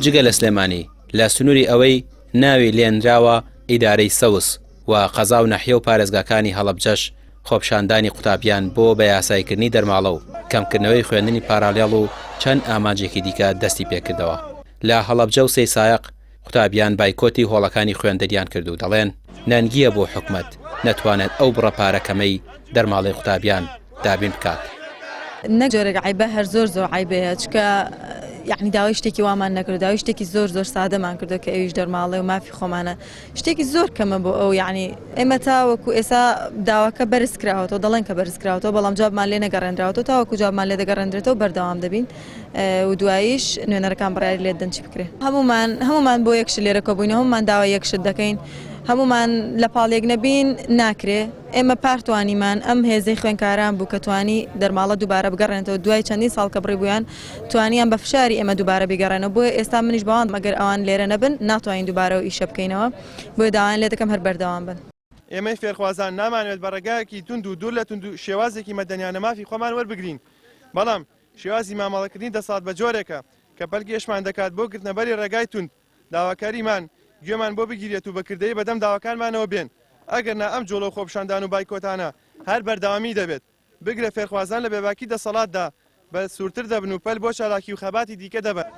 جگە لە سلێمانی، لە سنووری ئەوەی ناوی لێنراوە ئیدارەی سەوز و قەزا و نەحیە و پارێزگاکانی هەڵەبجەش خۆپیشاندانی قوتابیان بۆ بە یاساییکردنی دەرماڵە و کەمکردنەوەی خوێندنی پاراڵێڵ و چەند ئامانجێکی دیکە دەستی پێکردەوە. لە هەڵەبجە و سەیسایەق قوتابیان بایکۆتی هۆڵەکانی خوێندنیان کرد و دەڵێن نەنگییە بۆ حکومەت نەتوانێت ئەو بڕە پارە کەمەی دەرماڵەی قوتابیان دابین بکات. نەک جۆرێک عەیبە هەر زۆر زۆر عەیبەیە چونکە یەعنی داوای شتێکی وامان نەکردو داوای شتێکی زۆر زۆر سادەمان کردو کە ئەویش دەرماڵەی و مافی خۆمانە شتێکی زۆر کەمە بۆ ئەو یەعنی ئێمە تاوەکو ئێسا داواکە بەرز کراوەتەوە دەڵێن کە بەرز کراوەتەوە بەڵام جوابمان لێ نەگەڕێنراوەتەوە تاوەکو جوابمان لێ دەگەڕێندرێتەوە بەردەوام دەبین و دواییش نوێنەرەکان بڕیاری لێ دەدەن چی بکرێ. هەموومان هەموومان بۆ یەک شت لێرە کۆبووینەوە هەموومان داوای یەک شت دەکەین هەموومان لە پاڵ یەک نەبین ناکرێ ئێمە پار توانیمان ئەم هێزەی خوێنکاران بوو کە توانی دەرماڵە دووبارە بگەڕێنێتەوە دوای چەندین ساڵ کە بڕیبوویان توانیان بە فشاری ئێمە دووبارە بیگەڕێنەوە بۆیە ئێستا منیش بەوان ئەگەر ئەوان لێرە نەبن ناتوانین دووبارە ئەو ئیشە بکەینەوە بۆیە داوایان لێ دەکەم هەر بەردەوام بن. ئێمەی فێرخوازان نامانەوێت بە ڕێگایەکی توند و دوور لە توند و شێوازێکی مەدەنیانە مافی خۆمان وەربگرین، بەڵام شێوازی مامەڵەکردنی دەسەڵات بە جۆرێکە کە پەلکێشمان دەکات بۆ گرتنەبەری ڕێگای توند، داواکاریمان گوێمان بۆ بگیرێت و بە کردەیی بەدەم داواکانمانەوە بێن، ئەگەرنا ئەم جوڵە و خۆپیشاندان و بایکۆتانە هەر بەردەوامیی دەبێت، بگرە فێرخوازان لە بێباکی دەسەڵاتدا بە سوورتر دەبن و پەل بۆ چالاکی و خەباتی دیکە دەبەن.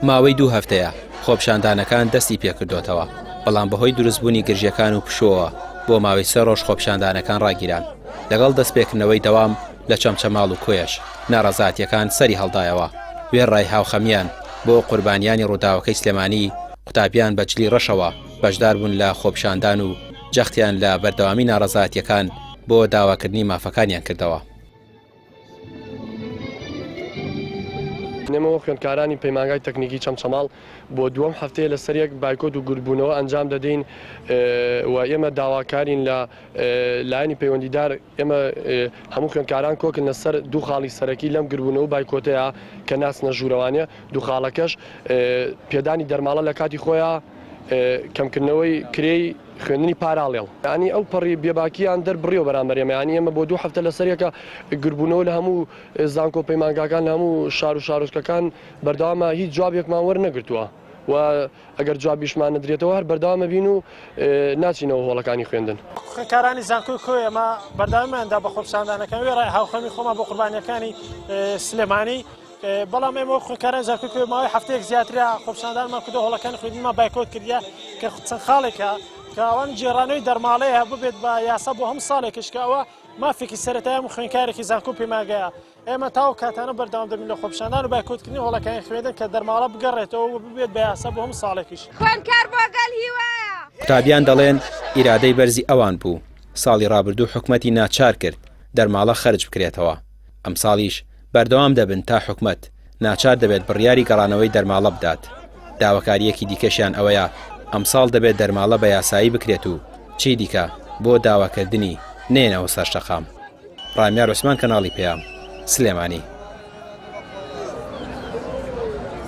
ماوەی دوو هەفتەیە خۆپیشاندانەکان دەستی پێکردۆتەوە، بەڵام بەهۆی دروستبوونی گرژییەکان و پشووەوە بۆ ماوەی سێ ڕۆژ خۆپیشاندانەکان ڕاگیران، لەگەڵ دەستپێکردنەوەی دەوام لە چەمچەماڵ و کۆیەش ناڕەزاتییەکان سەری هەڵدایەوە، وێڕای هاوخەمییان بۆ قوربانیانی ڕووداوەکەی سلێمانی، قوتابیان بە جلی ڕەشەوە بەشداربوون لە خۆپیشاندان و جەختیان لە بەردەوامی ناڕەزایەتییەکان بۆ داواکردنی مافەکانیان کردەوە. ئێمە وەک خوێندکارانی پەیمانگای تەکنیکی چەمچەماڵ بۆ دووەم هەفتەیە لەسەر یەک بایکۆت و گردبوونەوە ئەنجام دەدەین و ئێمە داواکارین لە لایەنی پەیوەندیدار ئێمە هەموو خوێندکاران کۆکن لەسەر دوو خاڵی سەرەکی لەم گربوونەوە بایکۆتەیە کە ناچنە ژوورەوانە دوو خاڵەکەش پێدانی دەرماڵە لە کاتی خۆیان کەمکردنەوەی کرێی خوێندنی پاراڵێڵ یانی ئەو پەڕی بێباکیان دەربڕیەوە بەرامبەر ئێمە یانی ئێمە بۆ دوو هەفتە لەسەر یەکە گربوونەوە لە هەموو زانکۆ پەیمانگاکان لە هەموو شار و شارۆچکەکان بەردەوامە هیچ جوابێکمان وەرنەگرتووە و ئەگەر جوابیشمان نەدرێتەوە هەر بەردەوامە بین و ناچینەوە هۆڵەکانی خوێندن. خوێندکارانی زانکۆی کۆیە ئێمە بەردەوامیمان دا بە خۆپیشاندانەکان وێڕای هاوخەمی خۆمان بۆ قوربانیەکانی سلێمانی بەڵام ئێمە وەک خوێندکارانی زانکۆی کۆیە ماوەی هەفتەیەک زیاترە خۆپیشاندانمان کردو هۆڵەکانی خوێندنمان بایکۆت کردیە کە چەند خاڵێکە کە ئەوان گێڕانەوەی دەرماڵەیە ببێت بە یاسا بۆ هەموو ساڵێکیش کە ئەوە مافێکی سەرەتایی هەموو خوێندکارێکی زانکۆ پەیمانگایە ئێمە تاو کاتانە بەردەوام دەبین لە خۆپیشاندان و بایکۆتکردنی هۆڵەکانی خوێندن کە دەرماڵە بگەڕێتەوە و ببێت بە یاسا بۆ هەموو ساڵێکیش. خوێندکار بۆ گەل هیوایە. قوتابیان دەڵێن ئیرادەی بەرزی ئەوان بوو ساڵی ڕابردوو حکومەتی ناچار کرد دەرماڵە خەرج بکرێتەوە، ئەمساڵیش بەردەوام دەبن تا حکومەت ناچار دەبێت بڕیاری گەڕانەوەی دەرماڵە بدات، داواکارییەکی دیکەشیان ئەوەیە ئەمساڵ دەبێت دەرماڵە بە یاسایی بکرێت و چیدیکە بۆ داواکردنی نەیەنەوە سەر شەقام. ڕامیار عوسمان کەناڵی پەیام، سلێمانی.